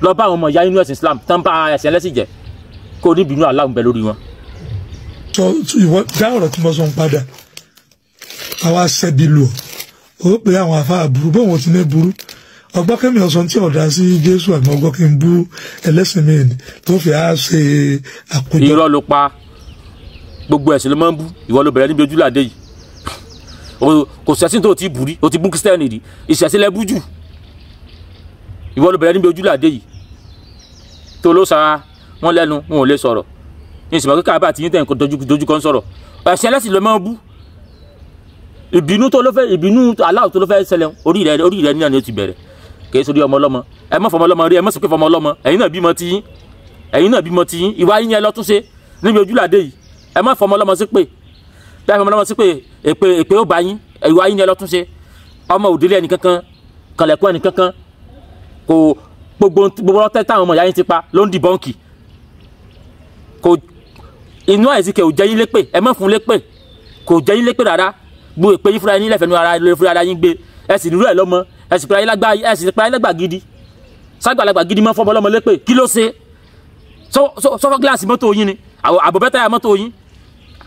lọ bá àwọn ọmọ ìyá inú ẹ̀sìn Islam tán bá ẹ̀sìn ẹlẹ́sìn jẹ́ kó ní ìbínú Allah ń bẹ lórí wọn. Sọ ìwọ dá ọ̀rọ̀ tí mo sọ ń padà àwa ṣẹbi lù ọ́ ó pé àwọn àfáà burú bóun ti ní burú ọgbọ́n kẹ́mi ọ̀sán tí ọ̀dà sí Jésù àmọ́ ọgbọ́n kí n bú ẹlẹ́sìn mi ni tó fi á ṣe àkójọ. Irọ́ ló pa gbogbo ẹ̀sìn ló máa ń bú ìwọ ló bẹ̀rẹ̀ níbi ojúlàdé yìí kò sẹ́sìn tó ti bú rí o ti bú Kristẹni rí ìṣẹ̀sìn lẹ bú jù Ìwọ ló bẹ̀rẹ̀ níbi ojúlàdé yìí tó ló sa wọn lẹ́nu, wọn ò lè sọ̀rọ̀. Ní ìsìnkú kíkà bá ti yín tẹ̀ ń dojú kan sọ̀rọ̀. Ẹ̀sìn ẹlẹ́sìn ló máa ń bú. Ìbínú tó ló fẹ́, ìbínú aláwọ̀ tó ló fẹ́ ṣẹlẹ̀, orí rẹ̀ níyàn ni ó ti bẹ̀rẹ̀. Kì í sórí ọmọ ọlọ́mọ. Ẹ má fọmọ ọlọ́mọ rí, ẹ má sọ pé fọmọ ọlọ́mọ. Ẹ̀yin náà bímọ tiyín. Ẹ̀yin náà bímọ tiyín. Ìwà yín yẹn lọ tún ṣe níbi ojúlàdé yìí. Ẹ má fọmọ ọlọ́mọ sí pé. Bí ẹ fọmọ ọlọ́mọ sí pé èpè ó bá yín. Ìwà yín yẹn lọ tún ṣe. Ọmọ òdílé ẹnì kankan, kànlẹ̀kùn ẹnì kankan. Kò gbogbo ọtẹ táwọn ọmọ ìyá yín ti pa ló ń di bọ́ǹkì. Kò inú àìsíkẹ̀ ò jẹ́ yín lépè, ẹ má fún lépè. Kò jẹ́ yín lépè rárá. Gbogbo èpè yín fúnra yín lẹ́fẹ̀ẹ́ nu ara lórí fúnra yín gbé. Ẹ sì rírú ẹ̀ lọ́mọ, ẹ sì pera yín lágbá, ẹ sì pera yín lágbà gidi. Ságbàlagbà gidi máa fọmọ lọ́mọ lépè. Kí ló ṣe? Sọ́fọ́ gíláàsì mọ́tò yín ni, àbọ̀bẹ́tà ya mọ́tò yín.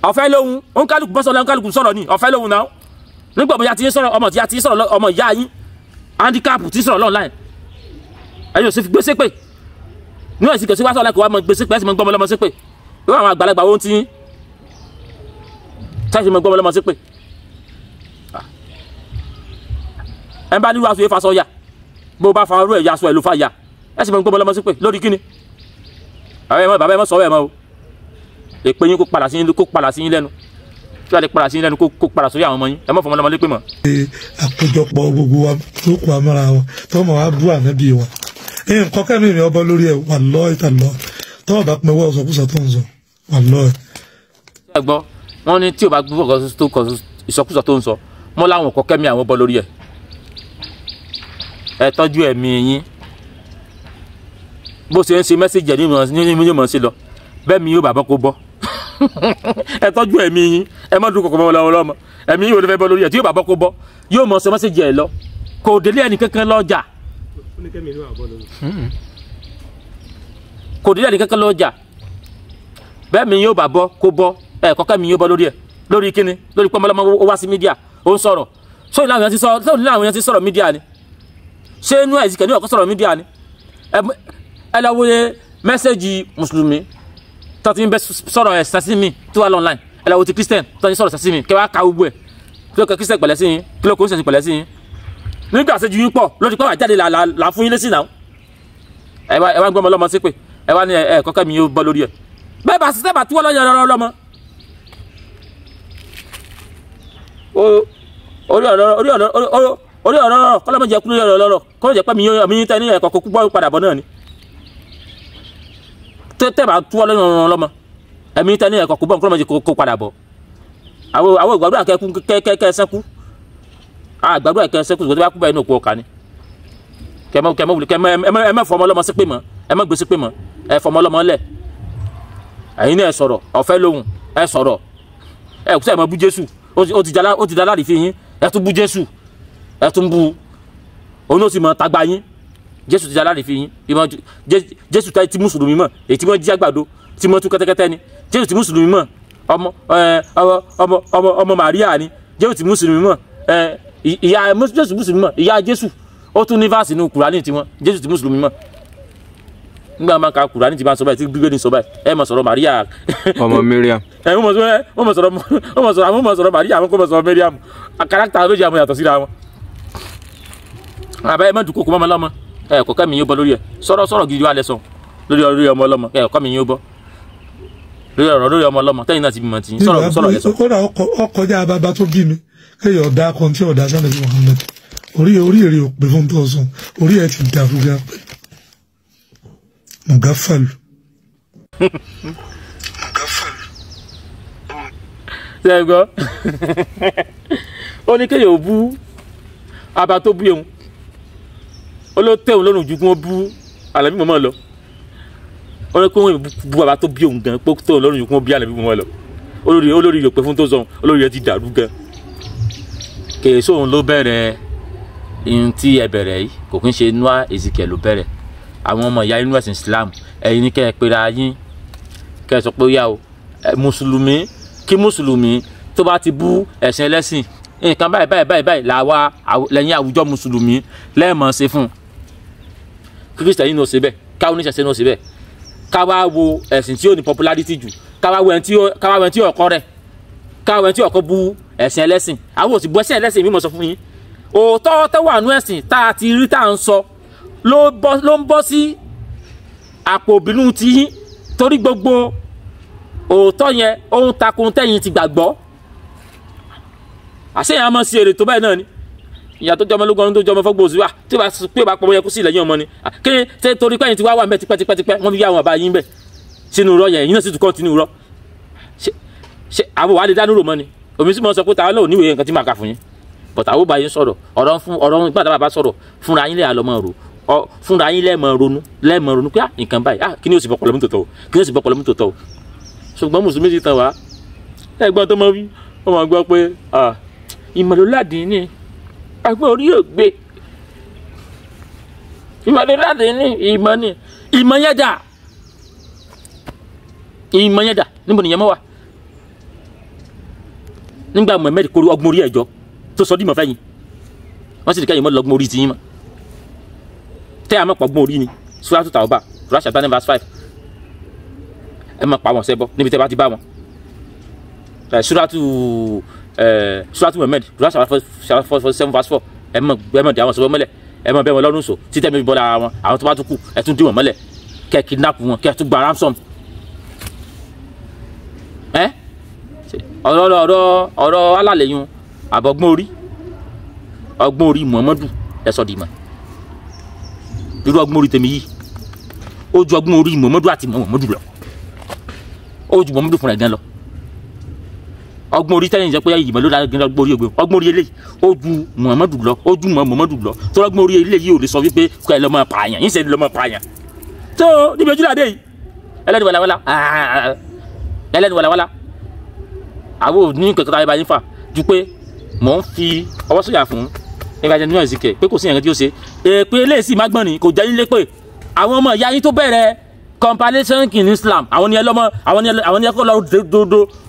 Ọ̀fẹ́ lóhun, òǹkálùkù bọ́sọ̀ òǹkálùkù sọ̀rọ̀ ni, ọ̀fẹ́ lóhun náà. Nígbà ọmọ ìyá ti ń sọ̀rọ̀, ọmọ ìyá ti ń sọ̀rọ̀, ọmọ ìyá yín, handicap ti ń sọ̀rọ̀ online. Ẹ̀yin ò sì fi gbèsè pè. Níwọ̀n ìsìnkè sí wá sọ̀rọ̀ kò wá mọ gbèsè pè, ẹ sì mọ gbọ́mọ lọ́mọ sí pè. Irú àwọn àgbàlagbà wo ń ti yín? Ṣáà sì mọ gbọ́mọ lọ́mọ sí pè. Ẹ bá nílùú aṣọ yẹn fasọ ya. Bó bá fa orú ẹ̀ ya aṣọ ẹ̀ ló fa ya. Ẹ sì mọ gbọ́mọ lọ́mọ sí pè lórí kíni? Bàbá ẹ mọ sọ̀rọ̀ ẹ̀ mọ́ o. Èpè yín kó padà sí yín, kó padà sí yín lẹ́nu. Tí wàá lè padà sí yín lẹ́nu kó padà sórí àwọn ọmọ yín. Ẹ má fọmọ lọ́mọ lépè mọ́. Àkójọpọ̀ gbogbo wa tó kọ amára wọn tó mọ̀ wá bú ànábì wa. Nǹkan kẹ́mi mi ọbọ̀ lórí ẹ̀ wallahi tallahi. Tọ́wọ́ bá pin owó ọ̀sọ̀kúsọ tó ń sọ wallahi. Ẹ gbọ́, wọ́n ní tí o bá gbọ́ tó kọ ìsọkúsọ tó ń sọ, mọ́ láwọn kọ kẹ́mi àwọn bọ́ lórí ẹ̀. Ẹ tọ́jú ẹ̀mí yín. Bó ṣe ń ṣe mẹ́sẹ̀jì ẹ̀ ní ìmọ̀ ṣe lọ, bẹ́ẹ̀ mi yóò bàbá kó bọ́. Ẹ tọ́jú ẹ̀mí yín, ẹ má dúró kọ̀ọ̀kan mọ́ lọ́mọ. Ẹ̀mí yóò fẹ́ bọ́ lórí ẹ̀ tí yóò bàbá kó bọ́, yóò mọ̀ ṣe mẹ́sẹ̀jì ẹ̀ lọ. Kò délé ẹnì kankan lọ́jà. Kò délé ẹnì kankan lọ́jà. Bẹ́ẹ̀ mi yóò bà bọ́ kó bọ́, ẹ kọ́kẹ́ mi yóò bọ́ lórí ẹ̀. Lórí kíni? Lórí pọ́nmọ́lọ́mọ ó wá sí mídíà, ó ń sọ̀rọ̀. Sóyún láwọn èèyàn ti sọ̀rọ̀ mídíà ni. Ṣé inú àìsíkẹ̀ ní ọ̀kọ́ sọ̀rọ̀ mídíà ni? Ẹ lọ wo mẹ́sẹ̀jì mùsùlùmí tó ti ń bẹ sọ̀rọ̀ ẹ̀ sẹ́sí mi tó wà online. Ẹ lọ wo ti Christian tó ti ń sọ̀rọ̀ sẹ́sí mi kẹ́ wá ka gbogbo ẹ̀. Kí ló kọ Christian pẹ̀lẹ́ sí yín? Kí ló kọ oníṣẹ̀ṣe pẹ̀lẹ́ sí yín? Nígbà àṣejù yín pọ̀ lórí pé wà jáde là fún yín lésì náà. Ẹ wá gbọ́mọ lọ́mọ sí pé ẹ wá ní ẹ kọ́kẹ́ mi yóò bọ́ lórí ẹ̀. Bẹ́ẹ̀ bá ṣiṣẹ́ bá túwọ́ lọ́yọ̀ ọ̀rọ̀ lọ́mọ. Orí ọ̀rọ̀ kọ́lọ́mọ jẹ́ kúrò ọ̀rọ̀ lọ́rọ̀ kọ́lọ́ jẹ́ pé mi yóò mi tẹ́ ní ẹ̀kọ́ kó gbọ́ padà bọ̀ náà ni. Tẹ́ bá túwọ́ lọ́yọ̀ ọ̀rọ̀ lọ́mọ ẹ̀mí tẹ́ ní ẹ̀kọ́ kó bọ̀ kọ́lọ́mọ jẹ́ kó padà bọ̀. Àwọn ìgbàdúrà kẹ́ sẹ́kú. Àgbàdúrà kẹ́ sẹ́kú ṣùgbọ́n tó bá kú báyìí ní òkú ọkà ni. Kẹ́ mẹ́ fọmọ lọ́mọ sí pé mọ́, ẹ mọ́ gbé sí pé mọ́, ẹ fọmọ lọ́mọ lẹ̀. Ẹ̀yin náà ẹ sọ̀rọ̀, ọ̀fẹ́ lóhùn, ẹ sọ̀rọ̀. Ẹ kò sẹ́ mọ́ bú Jésù, ó ti da láàrin fi yín, ẹ tún bú Jésù, ẹ tún bú. Òun ó sì mọ tagba yín. Jésù ti da láàrin fi yín. Jésù tí mùsùlùmí mọ̀, èyí tí wọ́n jí àgbàdo, tí wọ́n tú kẹ́tẹ́kẹ́tẹ́ ni. Jésù tí mùsùlùmí mọ̀, ọmọ Màríà ni. Jésù tí mùsùlùmí mọ̀, ìyá Jésù mùsùlùmí mọ̀, ìyá Jésù. Ó tún ní fásì nínú Kùránì tiwọn. Jésù tí mùsùlùmí mọ̀. Nígbà máa ka Kùránì tí bá ń sọ báyìí tí Bíbélì sọ báyìí, ẹ máa sọ̀rọ̀ Màríà. Ọmọ Miriam. Ẹ wọ́n mọ̀ sọ̀rọ̀ Màríà, àwọn kò mọ̀ sọ̀rọ̀ Miriam. Káràkítà méjì àwọn yàtọ̀ síra wọn. Àbá ẹ má dùn kókó mọ́mọ́ lọ́mọ. Ẹ kọ́kẹ́ mi yóò bọ́ lórí ẹ̀. Sọ̀rọ̀ gidi wà lẹ́sàn lórí ọmọ ọlọ́mọ. Ẹ kọ́ mi yóò bọ́ lórí ọ̀rọ̀ lórí ọmọ ọlọ́mọ. Tẹ́yìn náà ti bímọ tì í. Sọ̀rọ̀ lẹ́sàn. Kódà ọkọjá bàbá tó bí mi kéèyàn ọ̀dà kan tí ọ̀dà sálẹ̀ sí Muhammad. Orí èrè òpè fún tó sùn, orí ẹ̀ ti dàrú gan pé. Mùgáfàlù. Ṣé ẹ gbọ́? Ó ní kéèyàn ò bú aba tó bú òun. Ó ló tẹ̀ òun lọ́rùn ju kí wọ́n bú Àlàbí mọ̀mọ́ lọ. Ó ní kí wọ́n bú aba tó bí òun gan, pé ó tẹ̀ òun lọ́rùn ju kí wọ́n bí Àlàbí mọ̀mọ́ lọ. Olórí rẹ̀ pé fún tó sọ, olórí rẹ̀ ti dàrú gan. Kèé sóun ló bẹ̀rẹ̀ ihun tí ẹ bẹ̀rẹ̀ yìí, kò kí ń ṣe Noah Ezekiel ló bẹ̀rẹ̀. Àwọn ọmọ ìyá inú ẹ̀sìn Islam, ẹ̀yin ní kẹ́ ẹ pera yín, kẹ́ ẹ sọ pé ó yá o, mùsùlùmí kí mùsùlùmí tó bá ti bú ẹ̀sìn ẹlẹ́sìn, nǹkan báyìí báyìí báyìí báyìí làwa lẹ́yìn àwùjọ mùsùlùmí lẹ́ẹ̀mọ̀ ṣe fún un. Kírísítẹ̀nì náà ṣe bẹ́ẹ̀, káwọn oníṣẹ̀ṣe náà ṣe bẹ́ẹ̀. Ká wá wo ẹ̀sìn tí ó ní popularity jù, ká wá wo ẹni tí ọkọ rẹ̀, ká wo ẹni tí ọkọ bú ẹ̀sìn ẹlẹ́sìn. Àwọn ò sì bú ẹ̀sìn ẹlẹ́sìn, mímọ̀ sọ fún yín. Òótọ́ tó wà nú ẹ̀sìn tá a ti rí tá à ń sọ, ló ń bọ́ sí àpò òbínú ti yín, torí gbogbo òótọ́ yẹn ohun takun tẹ́yìn ti gbàgbọ́. Àṣeyàn á mọ̀ sí èrè tó báyìí náà ni ìyá tó jọmọ lógún ọdún tó jọmọ fọgbọ òṣùwà tí ó bá pé bá pọmọ yẹ kó sí ìlẹ́yìn ọmọ ni kí ni ṣe torí pé ẹ̀yin ti wá wà mẹ́ tipẹ́tipẹ́ wọ́n fi yá àwọn àbá yín bẹ̀ sínú irọ́ yẹn, ẹ̀yin náà sì tún kọ́ntínú irọ́. Ṣe àwọn wàá lè dánú rò mọ́ ni omi sì mọ́ sọ pé tàwa náà ò níwèé nǹkan tí màá kà fún yín, bọ̀tà ó bá yín sọ̀rọ̀ ọ̀rọ̀ fún ọ̀rọ̀ nígbà tá a bá sọ̀rọ̀ fúnra yín lẹ́yà lọ́mọ rò fúnra yín lẹ́ẹ̀mọ ronú pé nǹkan báyìí kí ni ó sì bọ́ pọ̀lọ́mú tòótọ́ o, kí ni ó sì bọ́ pọ̀lọ́mú tòótọ́ o. Ṣùgbọ́n mùsùlùmí ti tàn wá, ẹ̀gbọ́n tó mọ wí wọ́n máa gbọ́ pé ìmọ̀lóládìí ni agbọ́n orí yóò gbé, ìmọ̀lóládìí ni ìmọ̀ ni ìmọ̀ yẹn dà, ìmọ̀ yẹn dà níbo nìyẹn mọ́ wa nígbà Muhammed kóró ọgbọ́n orí ẹ̀jọ́ tó sọ dìmọ̀ fẹ́yìn wọ́n sì ní kẹ́yìn mọ́ lọ́gbọ́n orí tiyín mọ́ tẹ́ àmọ́ pọ̀ gbọ́n orí ni. Suratu Tawbah Quran chapter 9 verse 5 ẹ má pa wọn ṣẹbọ níbi tẹ́ bá ti bá wọn. Suratu Muhammed Quran chapter 7 verse 4 ẹ má dì àwọn ṣẹbọ mọ́lẹ̀, ẹ má bẹ́ wọn lọ́rùn sọ títẹ́ mi bọ́ lára wọn, àwọn tó bá tún kù ẹ tún dì wọ́n mọ́lẹ̀, kẹ́ kidnap wọn, kẹ́ tún gba ransom. Ẹ ọ̀rọ̀ ọ̀rọ̀ alálẹ̀yún àbọ̀gbọ́n orí ọgbọ́n orí Muhammadu ẹ sọ dìmọ̀ irú ọgbọ́n orí tèmi yìí ó ju ọgbọ́n orí Muhammadu àti Muhammadu lọ, ó ju Muhammadu fúnra ẹ̀ gan lọ. Ọgbọ́n orí tẹ́yìn jẹ́ pé ìmọ̀ ló dáa gan ọgbọ́n orí ọgbọ́n orí eléyìí ó ju Muhammadu lọ, ó ju Muhammadu lọ, tó ọgbọ́n orí eléyìí ò lè sọ wípé kọ́ ẹ lọ́ máa pààyàn yín sẹ́ni lọ́ máa pààyàn tó níbi ojú làdé yìí ẹlẹ́ni wàlàwàlà ẹlẹ́ni wàlàwàlà àwọn ò ní kankan tá a bá yín fà ju pé mò ń fi ọwọ́ sọ̀yà fún evangelist Ezekiel pé kò sí ẹ̀rọ tí ó ṣe èpè eléyìí má gbọ́n ni kò jẹ́ yín lépè. Àwọn ọmọ ìyá yín tó bẹ̀rẹ̀ compilation in Islam àwọn ni ẹ lọ́mọ àwọn ni ẹ kọ́ lọ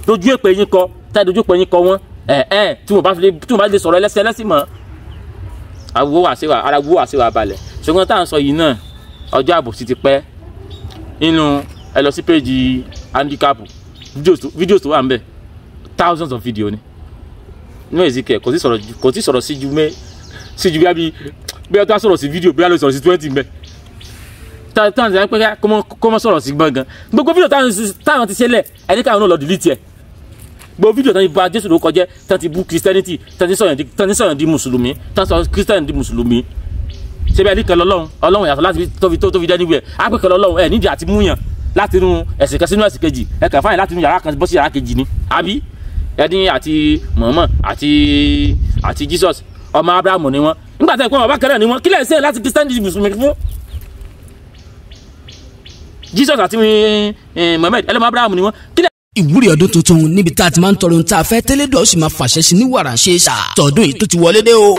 dojú èpè yín kọ táyà dojú èpè yín kọ wọ́n ẹ̀ tí wọ́n bá lè sọ̀rọ̀ ẹlẹ́sìn ẹlẹ́sìn mọ́. Àwo wà sí wa ara wo wà sí wa balẹ̀. Ṣùgbọ́n tá à ń sọ yìí náà ọjọ́ àbòsí ti pẹ́ nínú ẹ lọ sí péjì handicap videos tó wà ń bẹ̀ thousands of video ni nínú Ezekiel kò sí sọ̀rọ̀ sí ju mẹ́ sí ju bí bí a tó sọ̀rọ̀ sí fídíò bí a lè sọ̀rọ̀ sí 20 mẹ́ táwọn ti sọ pé kó mọ́ sọ̀rọ̀ sí gbọ̀ngàn gbogbo fídíò táwọn ti ṣẹlẹ̀ ẹni káwọn náà lọ delete ẹ̀. Gbogbo fídíò tán ti bà Jésù lórúkọ jẹ́, tán ti bú Christianity, tán ti sọ̀yàn di mùsùlùmí, tán sọ Christian di mùsùlùmí. Ṣé bẹ́ẹ̀ ní kan lọ́lọ́run Ọlọ́run yàtọ̀ láti tó fi dẹ́ níwẹ̀ á pè kan lọ́lọ́run ẹ̀ nídìí àti múyàn láti inú ẹ̀sìn kan sínú ẹ̀sìn kejì ẹ̀ kàn fáyìn láti inú yàrá kan bọ́ sí yàrá kejì ni àbí ẹni àti Muhammad àti Jesus ọmọ Abrahamu ni wọn nígbà tí ẹ̀kọ́ bàbá kan náà ni wọn kílẹ̀ ṣe láti Christian di mùsùlùmí fún Jesus àti Muhammad ẹlẹ́mọ Abrahamu ni wọn kílẹ̀. Ìwúrí ọdún tuntun níbi tá a ti máa ń tọrọ ohun tá a fẹ́ tẹ́lẹ̀ dọ̀ ó sì máa fàṣẹ sí ní wàrà ṣe é sà tọdún yìí tó ti wọlé dé o.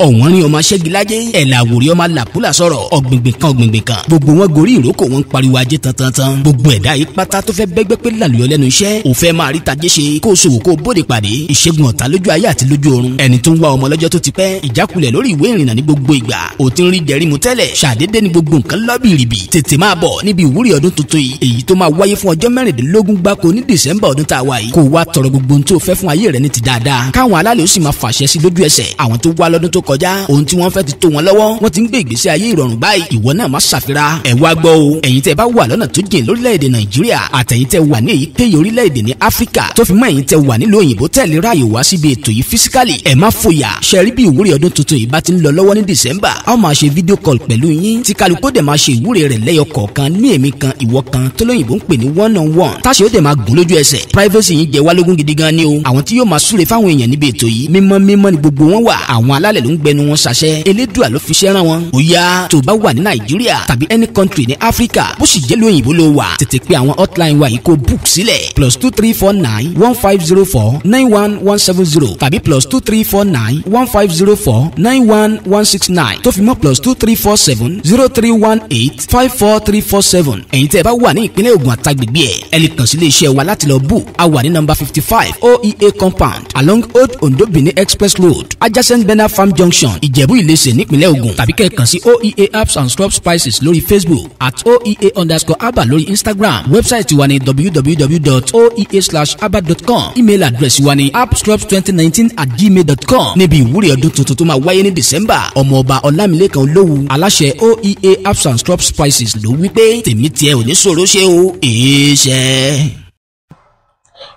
Ọ̀wọ́n rí ọmọ aṣẹ́gilájẹ́ ẹ̀là àwòrí ọmọ làkúlà sọ̀rọ̀ ọ̀gbìngbìn kan ọ̀gbìngbìn kan gbogbo wọn gorí ìrókò wọn ń pariwo ajé tantantan gbogbo ẹ̀dá yìí pátá tó fẹ́ bẹ́gbẹ́ pé làlùyọ lẹ́nu iṣẹ́ ò fẹ́ máa rí tajé ṣe kó o ṣòwò kó o bóde pàdé ìṣègùn ọ̀tá lójú ayé àti lójú ọ̀run ẹni tó ń wá ọmọ lọ́jọ́ tó ti pẹ́ ìjákulẹ̀ lórí ìwé ìrìnnà ní gbogbo ìgbà ò ti ń rí jẹrí mu tẹ́lẹ̀ ṣàdédé ní gbogbo nǹkan lọ́bìrìbì tètè máa bọ̀ níbi ìwúrí ọdún tuntun yìí èyí tó máa wáyé fún ọjọ́ 16 gbáko ní December ọdún tá a wà yìí kó wá tọrọ gbogbo ohun tó fẹ́ fún ayé rẹ ní ti dáadáa káwọn alálẹ̀ ó sì máa fàṣẹ sí lójú ẹsẹ̀ àwọn tó wá lọ́dún tó kọjá ohun tí wọ́n fẹ́ ti tó wọn lọ́wọ́ wọ́n ti ń gbé ìgbésí ayé ìrọ̀rùn báyìí ìwọ náà má ṣàfira ẹ̀ wá gbọ́ o ẹ̀yin tẹ́ bá wà lọ́nà tó jìn lórílẹ̀‐èdè Nàìjíríà àtẹ̀yin tẹ́ wà ní èyíkéyìí orílẹ̀‐èdè ní Áfíríkà tó fi mọ́ ẹ̀yin tẹ́ wà nílùú òyìnbó tẹ̀lé ráàyè wá síbi ètò yìí físíkàlì ẹ̀ má fòyà ṣe rí bí ìwúrí ọdún tuntun yìí bá ti ń lọ lọ́wọ́ ní December a ó máa ṣe fídíò call pẹ̀lú yín tí kálukú dẹ̀ máa ṣe ìwúrí rẹ̀ lẹ́yọ kọ̀ọ̀kan ní èmi kan ìwọ kan tó lóyìnbó ń pè ní one on one táṣe ó dẹ̀ máa gùn lójú ẹsẹ̀ privacy yín jẹ wá lógún gidi gan ni o àwọn tí yóò máa súre fáwọn èèyàn níbi ètò yìí mímọ́ mímọ́ ni gbogbo wọn wà àwọn alálẹ̀ ló ń gbẹnu wọn ṣàṣẹ elédùà ló fi ṣẹ́ rán wọn. ó yá tó bá wà ní Nàìjíríà tàbí any country ní Áfíríkà bó sì jẹ́ lóyìnbó ló wà tètè pé àwọn hotline wa yìí kó book sílẹ̀ +234 9 1504 91170 tàbí +234 9 1504 91169 tó fi mọ́ +234 7 0318 54347. Ẹ̀yin tẹ́ ẹ bá wà ní ìpínlẹ̀ Ògùn àtàgbègbè ẹ̀ ẹ lè kàn sí iléeṣẹ́ wa láti lọ book a wà ní nọ́mbà 55 OEA compound along Old Ondo Benin Express Road, adjacent Bena Farm Junction, Ìjẹ̀bú Ìlẹsẹ̀ nípínlẹ̀ Ògùn. Tàbí kẹ́ ẹ kàn sí OEA Herbs and Scrub Spices lórí Facebook, @oea_herbal lórí Instagram. Website wa ní www.oea/herbal.com. Email address wa ní herbscrubs2019@gmail.com. Níbi ìwúrí ọdún tuntun tó máa wáyé ní December, Ọmọọba Ọlámilékan Olówù, aláṣẹ OEA Herbs and Scrub Spices ló wí pé tèmi tiẹ̀ ò ní ṣòro ṣe o, èé ṣe.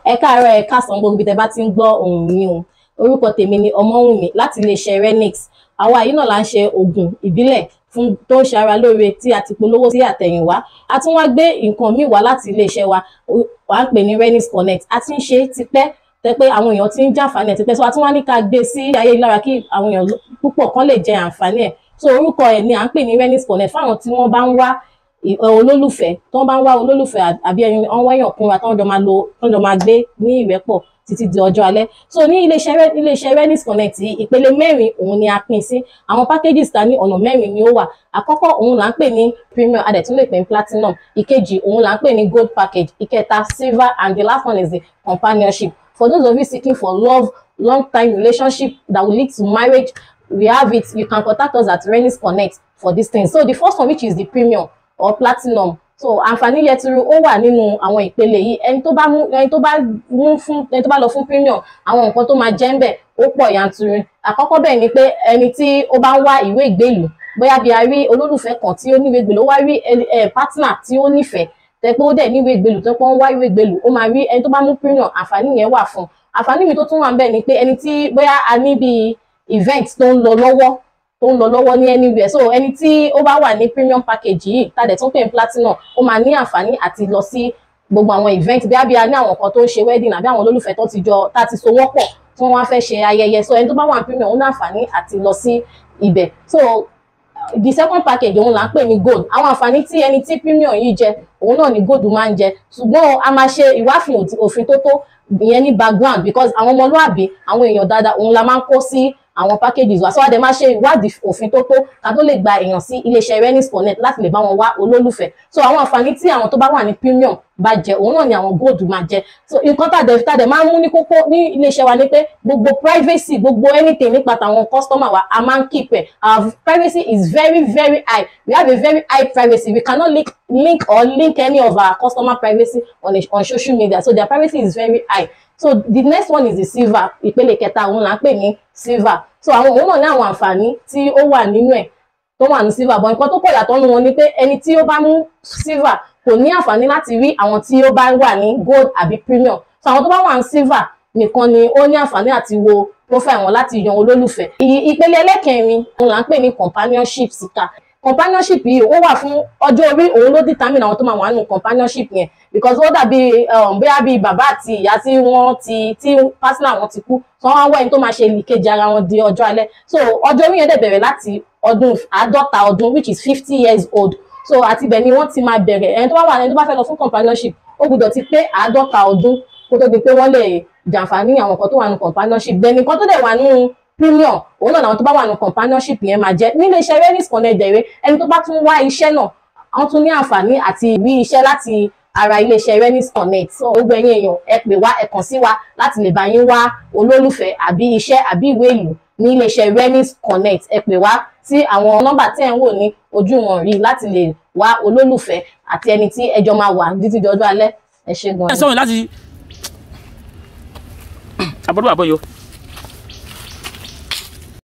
Ẹ káàárọ̀, ẹ káàsán, gbogbo ibi tẹ́ bá ti ń gbọ́ ohùn mi o. Orúkọ tèmi ni Ọmọwùnmí láti iléeṣẹ́ Renix. Àwa yìí náà là ń ṣe oògùn ìbílẹ̀ fún tó ń ṣe ara lóore tí a ti polówó sí àtẹ̀yìnwá. A tún wá gbé nǹkan míì wá láti iléeṣẹ́ wa, wà á pè ní Renix Connect. A ti ń ṣe tipẹ́ tẹ́ pé àwọn èèyàn ti ń jàǹfààní ẹ̀ tipẹ́, so a tún wá ní ká gbé sí ayélujára kí àwọn èèyàn púpọ̀ kan lè jẹ àǹfààní ẹ̀. So orúkọ ẹ̀ ni à ń pè ní Renix Connect, fáwọn tí wọ́n bá ń wá olólùfẹ́, tó ń bá ń wá olólùfẹ́ àbí ẹni ọ̀n wáyàn kúnra tó ń jọ máa lo, tó ń jọ máa gbé ní ìrẹ́pọ̀ títí di ọjọ́ alẹ́. So ní iléeṣẹ́ Renix Connect yìí, ìpele mẹ́rin òun ni a pín sí. Àwọn packages ta ní, ọ̀nà mẹ́rin ni ó wà. Àkọ́kọ́ òun là ń pè ní premium, a dẹ̀ tún lè pè ní platinum. Ìkejì òun là ń pè ní gold package. Ìkẹta, silver, and the last one is the companionship. For those of you seeking for love, long time relationship that will lead to marriage, we have it. You can contact us at Renix Connect for this thing. So the first one, which is the premium or platinum, so àǹfààní yẹturu ó wà nínú àwọn ìpele yìí. Ẹni tó bá mú fún ẹni tó bá lọ fún premium, àwọn nǹkan tó máa jẹ́ ń bẹ̀ ó pọ̀ yanturu. Àkọ́kọ́ bẹ́ẹ̀ ni pé ẹni tí ó bá ń wá ìwé ìgbélùú, bóyá bí a rí olólùfẹ́ kan tí ó níwèé ìgbélùú, ó wá rí partner tí ó nífẹ̀ẹ́ tẹ pé ó dẹ̀ níwèé ìgbélùú, tó pọ́n ń wá ìwé ìgbélùú, ó máa rí ẹni tó bá mú premium, àǹfààní yẹn wà fún. Àǹfààní mi tó tún wà ń bẹ̀ ni pé ẹni tí bóyá a ní bíi event tó ń lọ lọ́wọ́ ní anywhere, so ẹni tí ó bá wà ní premium package yìí, tá a dẹ̀ tún pè ní platinum, ó máa ní àǹfààní àti lọ sí gbogbo àwọn event, bí a ní àwọn kan tó ń ṣe wedding àbí àwọn olólùfẹ́ tó ti jọ tá ti so wọ́n pọ̀ tí wọ́n wá fẹ́ ṣe ayẹyẹ. So ẹni tó bá wà ní premium, ó ní àǹfààní àti lọ sí ibẹ̀. So the second package òun là ń pè ní gold. Àwọn àǹfààní tí ẹni tí premium yìí jẹ, òun náà ni gold máa ń jẹ, ṣùgbọ́n a máa ṣe ìwáfin òfin tó tó ìyẹn ní background, because àwọn ọmọlúàbí, àwọn èèyàn dáadáa òun la máa ń kó sí àwọn packages wa. So a dẹ̀ máa ṣe ìwádìí òfin tó tó ká tó lè gba èèyàn sí iléeṣẹ́ Renix Connect láti lè bá wọn wá olólùfẹ́. So àwọn àǹfààní tí àwọn tó bá wà ní premium bá jẹ, òun náà ni àwọn gold máa jẹ. So nǹkan tá dẹ̀ máa ń mú ní kókó ní iléeṣẹ́ wa ni pé gbogbo privacy, gbogbo anything nípa tàwọn customer wa, a máa ń keep ẹ̀. Our privacy is very very high. We have a very high privacy. We cannot link or link any of our customer privacy on social media, so their privacy is very high. So the next one is the silver. Ìpele kẹta òun là ń pè ní silver. So àwọn òun náà ní àwọn àǹfààní tí ó wà nínú ẹ̀ tó wà ní silver, but nǹkan tó pọ̀ yàtọ̀ nínú wọn ni pé ẹni tí ó bá mú silver kò ní àǹfààní láti rí àwọn tí ó bá wà ní gold àbí premium. So àwọn tó bá wà ní silver nìkan ni ó ní àǹfààní àti wo profile wọn láti yan olólùfẹ́. Ìpele ẹlẹ́kẹrin òun là ń pè ní companionship seeker. Companionship yìí, ó wà fún ọjọ́ orí òun ló determine àwọn tó máa wà nínú companionship yẹn, because ó dàbí bóyá bíi bàbá àti ìyá tí wọ́n ti tí partner wọn ti kú, so wọ́n á wá ẹni tó máa ṣe ìkejì ara wọn di ọjọ́ alẹ́. So ọjọ́ orí yẹn dẹ̀ bẹ̀rẹ̀ láti ọdún 50 ọdún, which is 50 years old. So àti ibẹ̀ ni wọ́n ti máa bẹ̀rẹ̀. Ẹni tó bá fẹ́ lọ fún companionship, ó gbọ́dọ̀ ti pé 50 ọdún kó tó di pé wọ́n lè jàǹfààní àwọn nǹkan tó wà nínú companionship. Then nǹkan tó dẹ̀ wà nínú premium, òun náà làwọn tó bá wà nínú companionship yẹn máa jẹ́. Nílé iṣẹ́ Renix Connect dẹ̀rẹ́, ẹni tó bá tún wá iṣẹ́ náà, wọ́n tún ní àǹfààní àti rí iṣẹ́ láti ara iléeṣẹ́ Renix Connect. So gbogbo ẹ̀yin èèyàn, ẹ pè wá, ẹ kàn sí wa láti lè bá yín wá olólùfẹ́ àbí iṣẹ́ àbí ìwé ìlú ní iléeṣẹ́ Renix Connect. Ẹ pè wá sí àwọn nọ́mbà tí ẹ̀ ń wò ní ojú wọn rí láti lè wá olólùfẹ́ àti ẹni tí ẹjọ́ máa wà títí di ọjọ́ alẹ́. Ẹ ṣé gan ẹ ni. Sọ̀rọ̀ láti àbọ̀dọ̀ àbọ̀yọ.